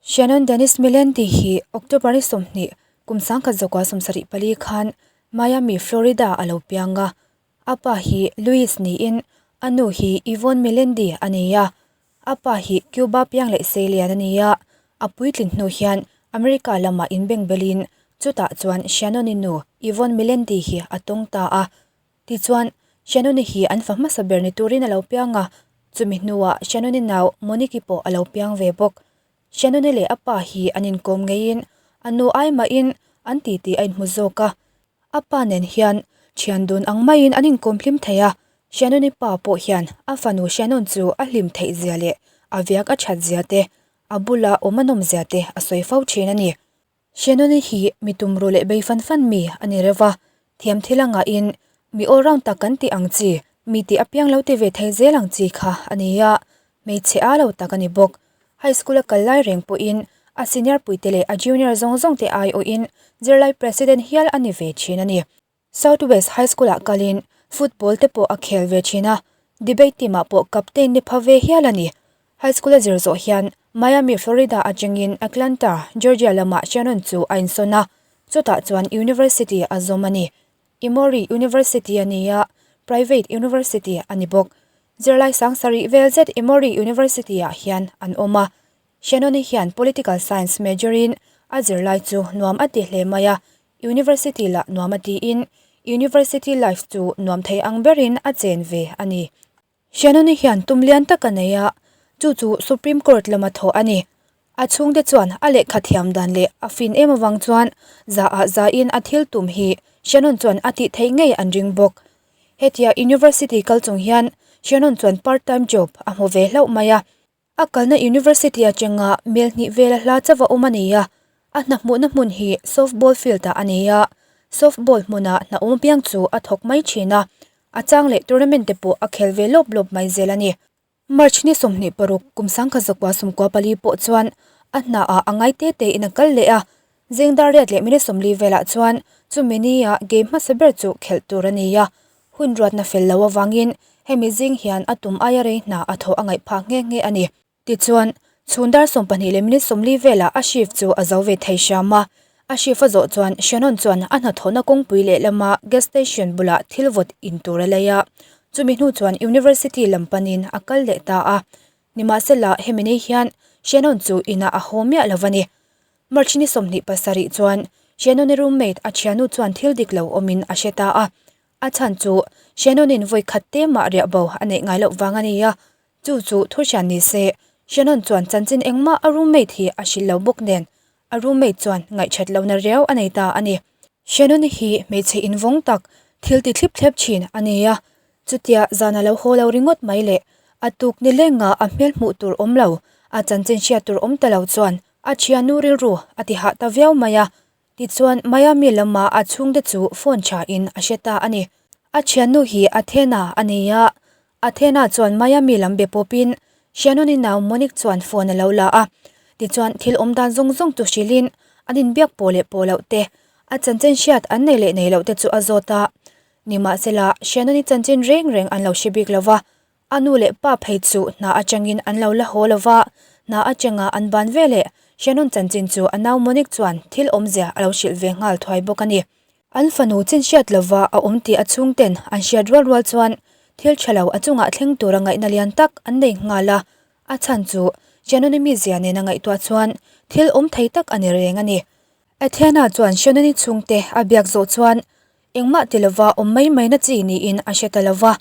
Shannon Dennis Melendi hi October ni 20 kum 1974 khan Miami, Florida a lo piang a. A pa hi Luis niin a nu hi Yvonne Melendi a ni a. A pa hi Cuba piang leh seilian a ni a. A puitlin hnu hian America lamah inbengbelin chutah chuan Shannon-i nu Yvonne Melendi hi a tawng ta a. Tichuan, Shannon-i hi an fa hmasa ber ni turin a lo piang a, chumi hnuah Shannon-i nau Monique-i pawh a lo piang ve bawk. Shannon-i leh a pa hi an inkawm ngeiin a nu ai mahin an titi a inhmu zawk a. A pa nen hian thian dun ang maiin an inkawm hlim thei a, Shannon-i pa pawh hian a fanu Shannon chu a hlim theih zia leh a viak a that zia te, a bula awm a nawm zia te a sawi fo thin a ni. Shannon-i hi mi tumruh leh bei fan fan mi a ni reuh a, thiam thil a ngahin mi all round tak kan tih ang chi, mi tih apiang lo ti ve thei zel ang chi kha a ni a, hmeichhe a lo tak a ni bawk. High school a kal lai reng pawhin a senior puite leh a junior zawng zawng te aiawhin zirlai president hial a ni ve thin a ni. South West High School-ah kalin football te pawh a khel ve thin a, debate team-ah pawh captain ni pha ve hial a ni. High School a zir zawh hian Miami, Florida atangin Atlanta, Georgia lamah Shannon chu a insawn a, chutah chuan university a zawm a ni. Emory University a ni a, private university a ni bawk. Zirlai sang sarih vel zet Emory University-ah hian an awm a. Shannon-i hian political science major-in a zirlai chu nuam a ti hle mai a, University lah nuam a tiin University life chu nuam thei ang berin a chen ve a ni. Shannon-i hian tum lian tak a nei a, chu chu Supreme Court lama thawh a ni. A chhungte chuan a lehkha thiam dan leh a fin em avang chuan za ah zain a thil tum hi Shannon chuan a tih theih ngei an ring bawk. Hetia University kal chung hian Shannon chuan part time job a hmu ve hlauh mai a. A kalna University atanga mel hnih vela hla chauh a awm a ni a, a hna hmuhna hmun hi softball field ah a ni a, softball hmuna hna awm apiang chu a thawk mai thin a, a chang leh tournament te pawh a khel ve lawp lawp mai zel a ni. March ni 26 kum 1994 pawh chuan a hna ah a ngai te te in a kal leh a, zing dar riat leh minute 40 velah chuan chumi ni ah game hmasa ber chu khelh tur a ni a, Hun ruatna fel lo avangin hemi zing hian a tum aia rei hna a thawh a ngaih phah nghe nghe a ni. Tichuan, chhun dar 12 leh minute 40 velah a shift chu a zo ve thei hram a. A shift a zawh chuan Shannon chuan a hnathawhna kawngpui lehlama gas station bulah thil vawt in tur a lei a. Chumi hnu chuan University lam panin a kal leh ta a. Nimahsela, hemi ni hian Shannon chu inah a haw miah lo a ni. March ni 27 chuan Shannon-i roommate a thiannu chuan thil dik lo awmin a hre ta a. A chhan chu Shannon-in vawi khat te mah riah bo a neih ngai loh vang a ni a. Chu chu thu hrian ni se, Shannon chuan chanchin engmah a roommate hi a hrilh lo bawk nen a roommate chuan ngaihṭhat lohna riau a nei ta a ni. Shannon-i hi hmeichhe invawng tak, thil ti thlip thlep thin a ni a. Chutia zan a lo haw lo ringawt mai leh a tuk ni lenga a hmel hmuh tur awm lo, a chanchin hriat tur awm ta lo chuan A thiannu rilru a ti hah ta viau mai a, tichuan Miami lama a chhungte chu phone tha in a hre ta a ni. A thiannu hi Athena a ni a, Athena chuan Miami lam be pawpin Shannon-i nau Monique chuan phone a lo la a, tichuan thil awm dan zawng zawng chu hrilhin an inbiak pawh leh pawh loh te, a chanchin hriat an nei leh nei loh te chu a zawt a. Nimahsela, Shannon-i chanchin reng reng an lo hre bik lo va, A nu leh pa phei chu hna atangin an lo la haw lo va, hna atanga an ban ve leh Shannon chanchin chu a nau Monique chuan thil awmzia a lo hrilh ve nghal thuai bawk a ni. An fanu chin hriat lova a awm tih a chhungten an hriat rual rual chuan thil tha lo a chungah thleng tura ngaihna lian tak an nei nghal a, a chhan chu Shannon-i mizia nena ngaihtuah chuan thil awm thei tak a ni reng a ni. Athena chuan Shannon-i chhungte a biak zawh chuan engmah ti lova awm mai mai na chi niin a hre ta lova,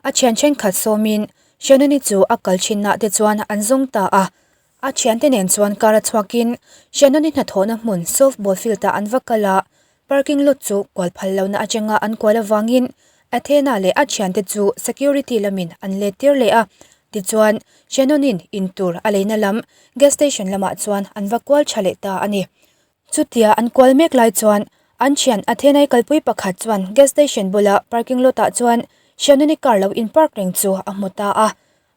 A thian thenkhat sawmin Shannon-i chu a kal thinna te chuan an zawng ta a. A thiante nen chuan car a chhuakin Shannon-i hnathawhna hmun softball field ah an va kal a, parking lot chu kual phal lohna atanga an kual avangin Athena leh a thiante chu security lamin an let tir leh a. Tichuan, Shannon-in in tur a leina lam gas station lamah chuan an va kual tha leh ta a ni. Chutia an kual mek lai chuan an thian Athenai kalpui pakhat chuan gas station bula parking lot ah chuan Shannon-i car lo in park reng chu a hmu ta a.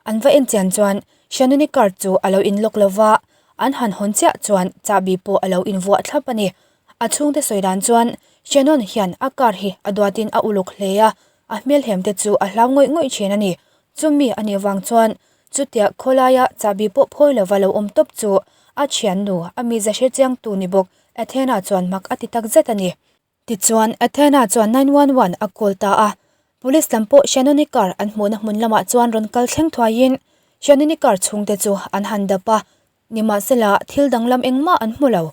An va en chian chuan Shannon-i car chu a lo in lock lova, an han hawn chiah chuan chahbi pawh a lo in vuah thlap a ni. A chhungte sawi dan chuan Shannon hian a car hi a duatin a uluk hle a, a hmelhem te chu a hlau ngawih ngawih thin a ni. Chumi a nih vang chuan chutia khawlaia chahbi pawh phawi lova lo awm tawp chu. A thiannu, a mize hrechiangtu ni bawk Athena chuan mak a ti tak zet a ni. Tichuan, Athena chuan 911 a call ta a. Police lam pawh Shannon-i car an hmuhna hmun lamah chuan rawn kal thleng thuaiin Shannon-i car chhungte chu an han dap a. Nimahsela, thil danglam engmah an hmu lo.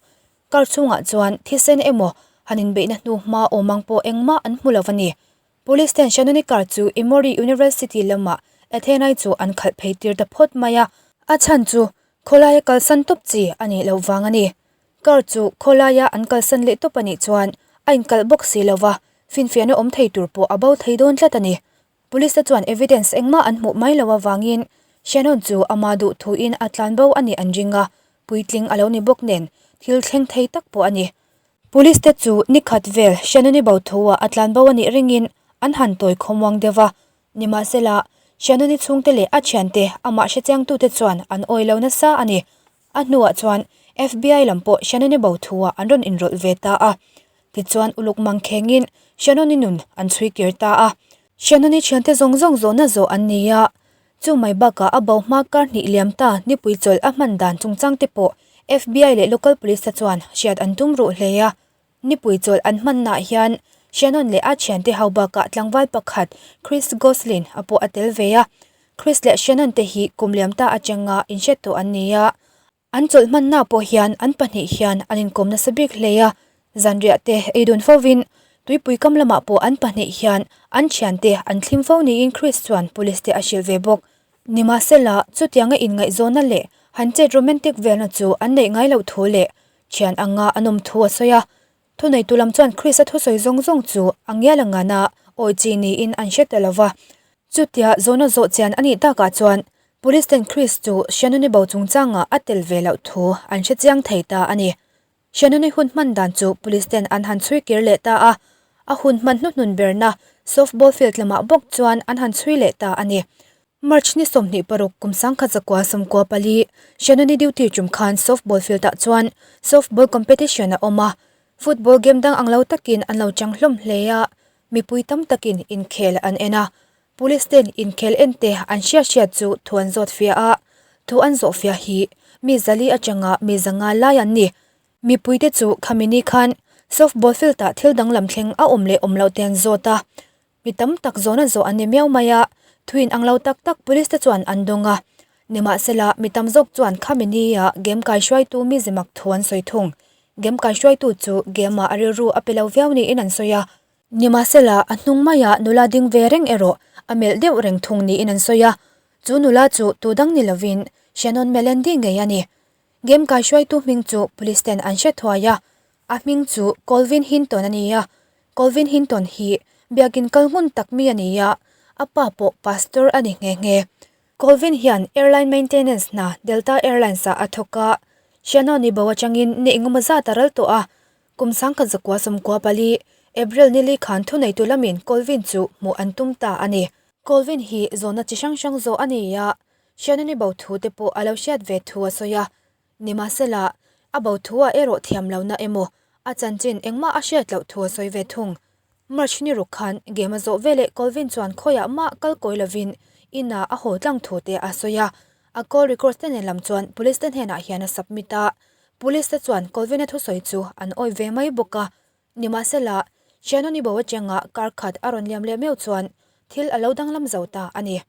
Car chhungah chuan thisen emaw han inbeihna hnu hma awm ang pawh engmah an hmu lo a ni. Police ten Shannon-i car chu Emory University lamah Athena-i chu an khalh phei tir ta phawt mai a. A chhan chu khawlaia kalsan tawp chi a nih loh vang a ni. Car chu khawlaia an kalsan leh tawp a nih chuan a inkalh bawk si lo va, finfiahna awm thei tur pawh a bo thei dawn tlat a ni. Police te chuan evidence engmah an hmuh mai loh avangin Shannon chu ama duh thuin a tlan bo a nih an ring a, puitling a lo ni bawk nen thil thleng thei tak pawh a ni. Police te chu ni khat vel Shannon-i bo thuah a tlan bo a nih ringin an han tawi khawmuang deuh va, nimahsela Shannon-i chhungte leh a thiante amah hrechiangtute chuan an awi lo nasa a ni. A hnuah chuan FBI lam pawh Shannon-i bo thuah an rawn inrawlh ve ta a. Tichuan uluk mangkhengin Shannon-i nun an chhui kir ta a. Shannon-i thiante zawng zawng zawhna zawh an ni a. Chu mai bakah a bo hma kar hnih liam ta nipui chawlh a hman dan chungchang te pawh FBI leh local police te chuan hriat an tum ruh hle a. Nipui chawlh an hmannaah hian Shannon leh a thiante ho bakah tlangval pakhat Chris Goslin a pawh a tel ve a. Chris leh Shannon te hi kum liam ta atanga inhret tawh an ni a. An chawlh hmanna pawh hian an pahnih hian an inkawm nasa bik hle a. Zanriah te ei dun fovin tuipui kam lamah pawh an pahnih hian an thiante an thlim fo niin Chris chuan police te a hrilh ve bawk. Nimahsela, chutianga inngaihzawnna leh han chet romantic velna chu an neih ngai loh thu leh Thian anga an awm thu a sawi a, thuneitu lam chuan Chris-a thusawi zawng zawng chu a ngial a ngan a, awi chi niin an hre ta lo va. Chutia zawhna zawh chian a nih takah chuan Police ten Chris chu Shannon-i bo chungchangah a tel ve loh thu an hre chiang thei ta a ni. Shannon-i hun hman dan chu Police ten an han chhui kir leh ta a, a hun hman hnuhnun berna softball field lamah bawk chuan an han chhui leh ta a ni. March ni 26 kum 1994, Shannon-i duty tum khan softball field-ah chuan softball competition a awm a, football game dang ang lo takin an lo chang hlawm hle a, mipui tam takin inkhel an en a. Police ten inkhel en te an hriat hriat chu thu an zawt fiah a, thu an zawh fiah hi mi zali atanga mi zanga lai an ni. Mipuite chu khami ni khan softball field-ah thil danglam thleng a awm leh awm loh te an zawt a. Mi tam tak zawhna zawh an ni miau mai a, thuin ang lo tak tak police te chuan an dawng a. Nimahsela, mi tam zawk chuan khami nia game kaihruaitu mi zimak thu an sawi thung. Game kaihruaitu chu game ah a rilru a pe lo viau niin an sawi a. Nimahsela, a hnung maia nula ding ve reng erawh a melh deuh reng thung niin an sawi a. Chu nula chu tu dang ni lovin Shannon Melendi ngei a ni. Game kaihruaitu hming chu police ten an hre thuai a, a hming chu Colvin Hinton a ni a. Colvin Hinton hi biakin kal hmun tak mi a ni a, a pa pawh pastor a ni nghe nghe. Colvin hian airline maintenance hna Delta Airlines ah a thawk a, Shannon-i bo atangin ni engemaw zat a ral tawh a. Kum 1994, April nili khan thuneitu lamin Colvin chu hmuh an tum ta a ni. Colvin hi zawhna chi hrang hrang zawh a ni a, Shannon-i bo thu te pawh a lo hriat ve thu a sawi a. Nimahsela, a bo thu-ah erawh thiam lohna emaw, a chanchin engmah a hriat loh thu a sawi ve thung. March ni ruk khan game a zawh veleh Colvin chuan khawiah mah kal kawi lovin inah a haw tlang thu te a sawi a. A call records te nen lam chuan police te hnenah hian a submit a. Police te chuan Colvin-a thusawi chu an awih ve mai bawk a. Nimahsela, Shannon-i bo atanga kar khat a rawn liam leh meuh chuan thil a lo danglam zo ta a ni.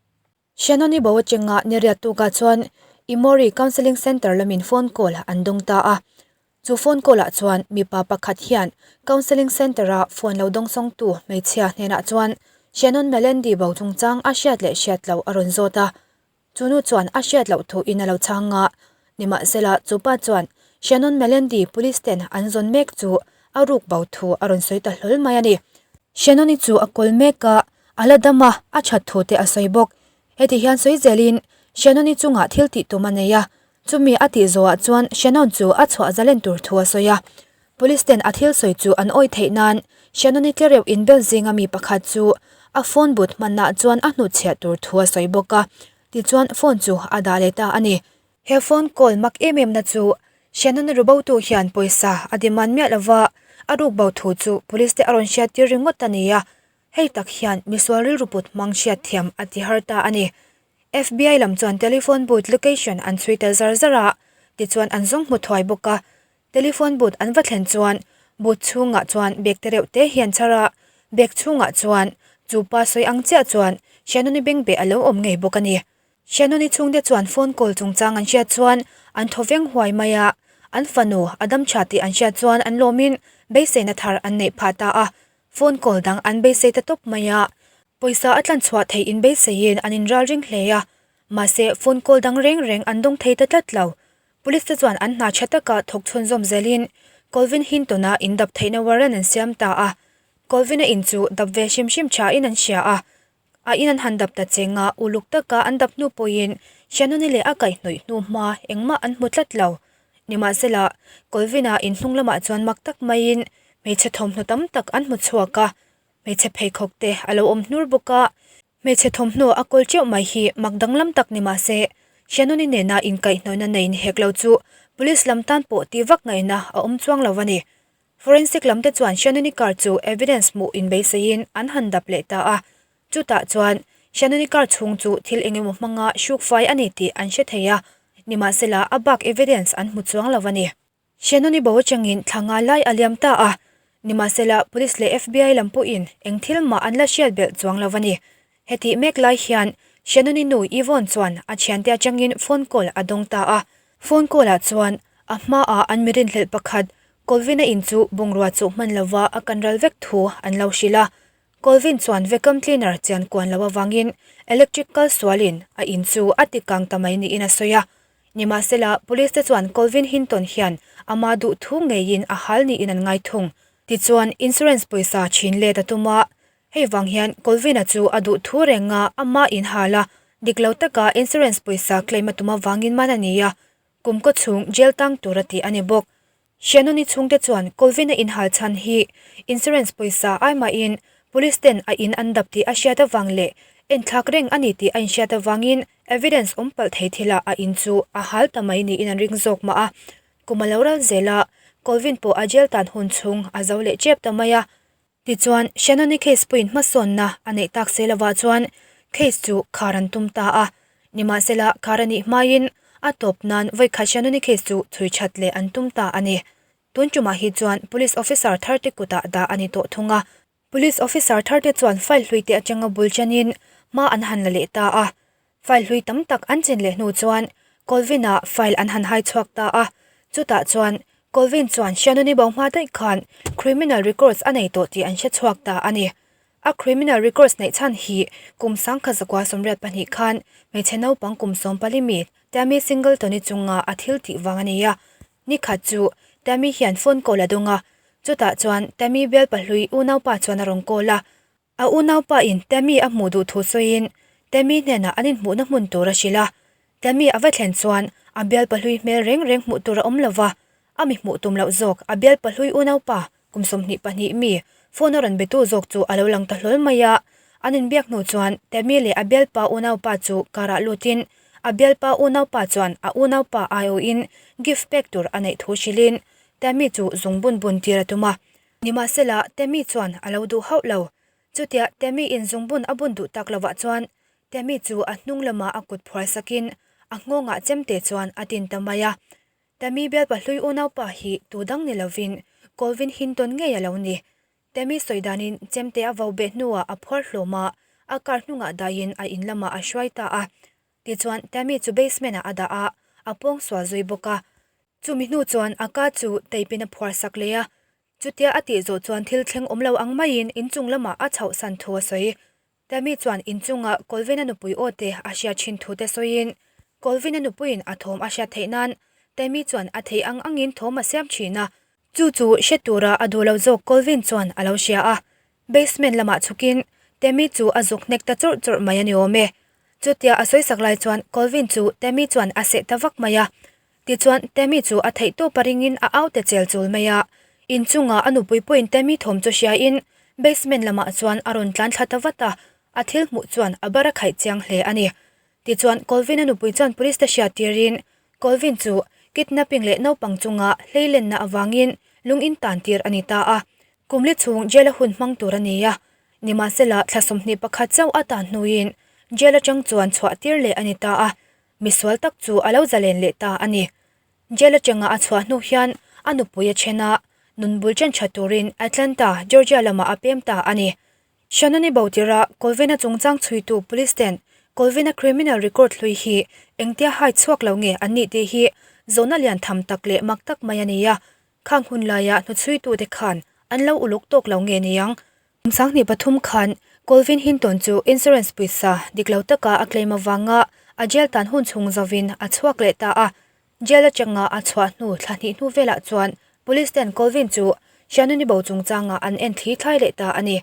Shannon-i bo atanga niriat tukah chuan Emory Counselling Centre lamin phone call an dawng ta a. Chu phone call-ah chuan mipa pakhat hian Counselling Centre-a phone lo dawngsawngtu hmeichhia hnenah chuan Shannon Melendi bo chungchang a hriat leh hriat loh a rawn zawt a. Chu nu chuan a hriat loh thuin a lo chhang a. Nimahsela, chu pa chuan Shannon Melendi police ten an zawn mek chu a ruk bo thu a rawn sawi ta hlawl mai a ni. Shannon-i chu a kawl mek a, a la dam a, a that thu te a sawi bawk. Heti hian sawi zelin Shannon-i chungah thil tih tum a nei a, chumi a tih zawhah chuan Shannon chu a chhuah zalen tur thu a sawi a. Police ten a thil sawi chu an awih theih nan Shannon-i tlereuh inbel zinga mi pakhat chu a phone booth hmanah chuan a hnutchhiah tur thu a sawi bawk a, tichuan phone chu a dah leh ta a ni. He phone call mak em em na chu Shannon-a rubotu hian pawisa a demand miah lova, a ruk bo thu chu police te a rawn hriat tir ringawt a ni a, hei tak hian misual rilru put hmang hriat thiam a ti har ta a ni. FBI lam chuan telephone booth location an chhui ta zar zar a, Tichuan an zawng hmu thuai bawk a. Telephone booth an va thlen chuan booth chhungah chuan bag te reuh te hi an chhar a, bag chhungah chuan chu pa sawi ang chiah chuan Shannon-i bengbeh a lo awm ngei bawk a ni. Shannon-i chhungte chuan phone call chungchang an hriat chuan an thaw veng huai mai a, an fanu a dam tha tih an hriat chuan an lawmin beiseina thar an neih phah ta a, phone call dang an beisei ta tawp mai a, pawisa a tlan chhuah theih in beiseiin an inral ring hle a, mahse phone call dang reng reng an dawng thei ta tlat lo. Police te chuan an hna tha taka thawk chhunzawm zelin Colvin Hinton-a in dap theihna warrant an siam ta a, Colvin-a in chu dap ve hrim hrim thain an hria a, A in an han dap ta cheng a, uluk taka an dap hnu pawhin Shannon-i leh a kaihhnawih hnu hma engmah an hmu tlat lo. Nimahsela, Colvin-a in hnung lamah chuan mak tak maiin hmeichhe thawmhnaw tam tak an hmu chhuak a, hmeichhe pheikhawk te a lo awm hnur bawk a. Hmeichhe thawmhnaw a kawl teuh mai hi mak danglam tak ni mahse, Shannon-i nena inkaihhnawihna nei ni hek lo chu Police lam tan pawh tih vak ngaihna a awm chuang lo a ni. Forensic lam te chuan Shannon-i car chu evidence hmuh inbeiseiin an han dap leh ta a, chutah chuan Shannon-i car chhung chu thil eng emaw hmanga hruk fai a ni tih an hre thei a, nimahsela a bak evidence an hmu chuang lo a ni. Shannon-i bo atangin thla nga lai a liam ta a, nimahsela Police leh FBI lam pawhin eng thil mah an la hriat belh chuang lo a ni. Hetih mek lai hian Shannon-i nu Yvonne chuan a thiante atangin phone call a dawng ta a. Phone call-ah chuan a hmaah an mi rinhlelh pakhat Colvin-a in chu bungrua chuh hman lova a kan ral vek thu an lo hrilh a. Colvin chuan vacuum cleaner chian kuan lo avangin electric kal sualin a in chu a ti kang ta mai niin a sawi a. Nimahsela, police te chuan Colvin Hinton hian ama duh thu ngeiin a hal niin an ngai thung. Tichuan, insurance pawisa chhin let a tum a, Hei vang hian Colvin-a chu a duh thu reng a, ama inhal a, dik lo taka insurance pawisa claim a tum avangin man a ni a, kum kaw chhung jail tang tur a ti a ni bawk. Shannon-i chhungte chuan Colvin-a inhal chhan hi insurance pawisa ai mahin police ten a in an dap tih a hriat avang leh enthlak reng a ni tih a inhriat avangin evidence awm palh thei thilah a in chu a hal ta mai niin an ring zawk mah a. Kum a lo ral zel a, Colvin pawh a jail tan hun chhung a zo leh tep ta mai a. Tichuan, Shannon-i case pawhin hmasawnna a neih tak se lovah chuan case chu khar an tum ta a. Nimahsela, khar a nih hmain a tawp nan vawikhat Shannon-i case chu chhui that leh an tum ta a ni. Tun tumah hi chuan Police Officer tharte kutah dah a ni tawh thung a. Police Officer tharte chuan file hluite atanga bul chanin hma an han la leh ta a. File hlui tam tak an chin leh hnu chuan Colvin-a file an han hai chhuak ta a, chutah chuan Colvin chuan Shannon-i bo hma daih khan criminal records a nei tawh tih an hre chhuak ta a ni. A criminal records neih chhan hi kum sangkhat zakua 82 khan hmeichhe naupang kum 14 mi Tammy Singleton-i chunga a thil tih vang a ni a. Nikhat chu Tammy hian phone call a dawng a, chutah chuan Tammy bialpa hlui unaupa chuan a rawn call a, A unaupa in Tammy a hmuh duh thu sawiin Tammy hnenah an inhmuhna hmun tur a hrilh a. Tammy a va thlen chuan a bialpa hlui hmel reng reng hmuh tur a awm lo va, a mi hmuh tum loh zawk a bialpa hlui unaupa kum 22 mi phone a rawn betu zawk chu a lo lang ta hlawl mai a. An inbiak hnu chuan Tammy leh a bialpa unaupa chu karah lutin a bialpa unaupa chuan a unaupa aiawhin gift pek tur a neih thu hrilhin Tammy chu zungbun bun tir a tum a. Nimahsela, Tammy chuan a lo duh hauh lo. Chutia Tammy in zungbun a bun duh tak lovah chuan Tammy chu a hnung lamah a kut phuar sakin a nghawngah chemte chuan a tin ta mai a. Tammy bialpa hlui unaupa hi tu dang ni lovin Colvin Hinton ngei a lo ni. Tammy sawi danin chemte a vo beh hnuah a phuar hlawm a, a car hnungah daiin a in lamah a hruai ta a. Tichuan Tammy chu basement ah a dah a, a pawng sual zui bawk a. Chumi hnu chuan a ka chu tape in a phuar sak leh a, chutia a tih zawh chuan thil thleng awm lo ang maiin inchung lamah a chhoh san thu a sawi. Tammy chuan inchunga Colvin-a nupui aw te a hriat thin thu te sawiin, Colvin-a nupuiin a thawm a hriat theih nan Tammy chuan a theih ang angin thawm a siam thin a, chu chu hre tura a duh lo zawk Colvin chuan a lo hria a, basement lamah chhukin Tammy chu a zuk hnek ta chawrh chawrh mai a ni awm e. Chutia a sawi sak lai chuan Colvin chu Tammy chuan a seh ta vak mai a, Tichuan, Tammy chu a theih tawp a ringin a au ta chel chul mai a. Inchungah a nupui pawhin Tammy thawm chu hriain basement lamah chuan a rawn tlan thla ta vat a, a thil hmuh chuan a bar a khaih chiang hle a ni. Tichuan, Colvin-a nupui chuan police te hriat tirin Colvin chu kidnapping leh naupang chunga hleilenna avangin lung in tan tir a ni ta a. Kum li chhung jail a hun hmang tur a ni a, nimahsela thla 21 chauh a tan hnuin jail atang chuan chhuah tir leh a ni ta a. Misual tak chu a lo zalen leh ta a ni. Jail atanga a chhuah hnu hian a nupui a then a, nun bul chen tha turin Atlanta, Georgia lamah a pem ta a ni. Shannon-i bo tirah Colvin-a chungchang chhuitu police ten Colvin-a criminal record hlui hi engtia hai chhuak lo nge an nih tih hi zawhna lian tham tak leh mak tak mai a ni a, khang hun laia hnuchhuitute khan an lo uluk tawk lo nge niang. Kum 2003 khan Colvin Hinton chu insurance pawisa dik lo taka a claim avanga a jail tan hun chhung zovin a chhuak leh ta a. Jail atanga a chhuah hnu thla hnih hnu velah chuan police ten Colvin chu Shannon-i bo chungchangah an en thli thlai leh ta a ni.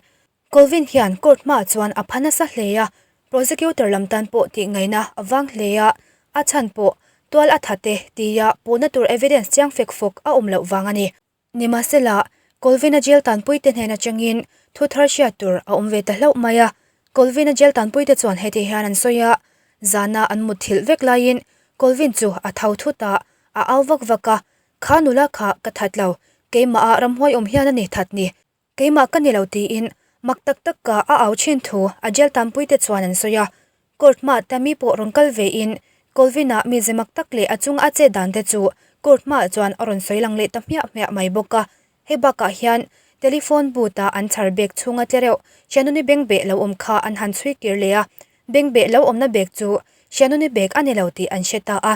Colvin hian court hmaah chuan a pha nasa hle a, prosecutor lam tan pawh tih ngaihna a vang hle a, a chhan pawh tual a that e tia puhna tur evidence chiang fek fawk a awm loh vang a ni. Nimahsela, Colvin-a jail tanpuite hnen atangin thu thar hriat tur a awm ve ta hlauh mai a. Colvin-a jail tanpuite chuan heti hian an sawi a, Zana an mutthilh vek laiin Colvin chu a tho thut a, a au vak vak a, Kha nula kha ka that lo, keimaha ramhuai awm hian a ni that ni. Keimah ka ni lo tiin mak tak tak ka a au thin thu a jail tanpuite chuan an sawi a. Court hmaah Tammy pawh rawn kal ve in Colvin-a mize mak tak leh a chunga a chet dan te chu court hmaah chuan a rawn sawi lang leh ta hmiah hmiah mai bawk a. Hei bakah hian telephone booth-a an chhar bag chhunga tle reuh Shannon-i bengbeh lo awm kha an han chhui kir leh a, bengbeh lo awmna bag chu Shannon-i bag a ni lo tih an hre ta a.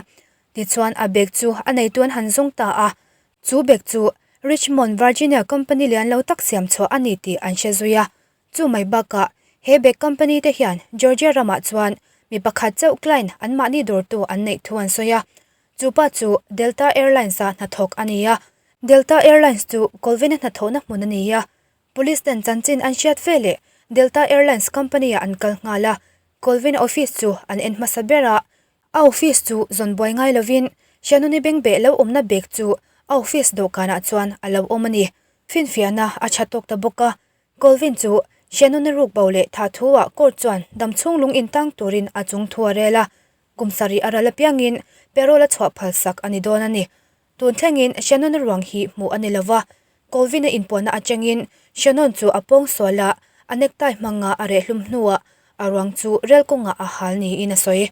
Tichuan a bag chu a neitu an han zawng ta a. Chu bag chu Richmond, Virginia company lian lo tak siam chhuah a ni tih an hre zui a. Chu mai bakah he bag company te hian Georgia ramah chuan mi pakhat chauh client anmahni dawrtu an neih thu an sawi a. Chu pa chu Delta Airlines a hnathawk a ni a. Delta Airlines chu Colvin-a hnathawhna hmun a ni a. Police ten chanchin an hriat ve leh Delta Airlines company ah an kal nghal a. Colvin-a office chu an en hmasa ber a. A office chu zawn buai ngai lovin Shannon-i bengbeh lo awmna bag chu a office dawhkanah chuan a lo awm a ni. Finfiahna a tha tawk ta bawk a, Colvin chu Shannon-i ruk bo leh tha thu-ah court chuan damchhung lung intang turin a chung thu a rel a, kum sarih a ral apiangin parole a chhuah phalsak a ni dawn a ni. Tun thlengin Shannon-a ruang hi hmuh a ni lo va, Colvin-a inpuahna atangin Shannon chu a pawng sual a, a necktie hmanga a rehhlum hnuah a ruang chu rel kawngah a hal niin a sawi.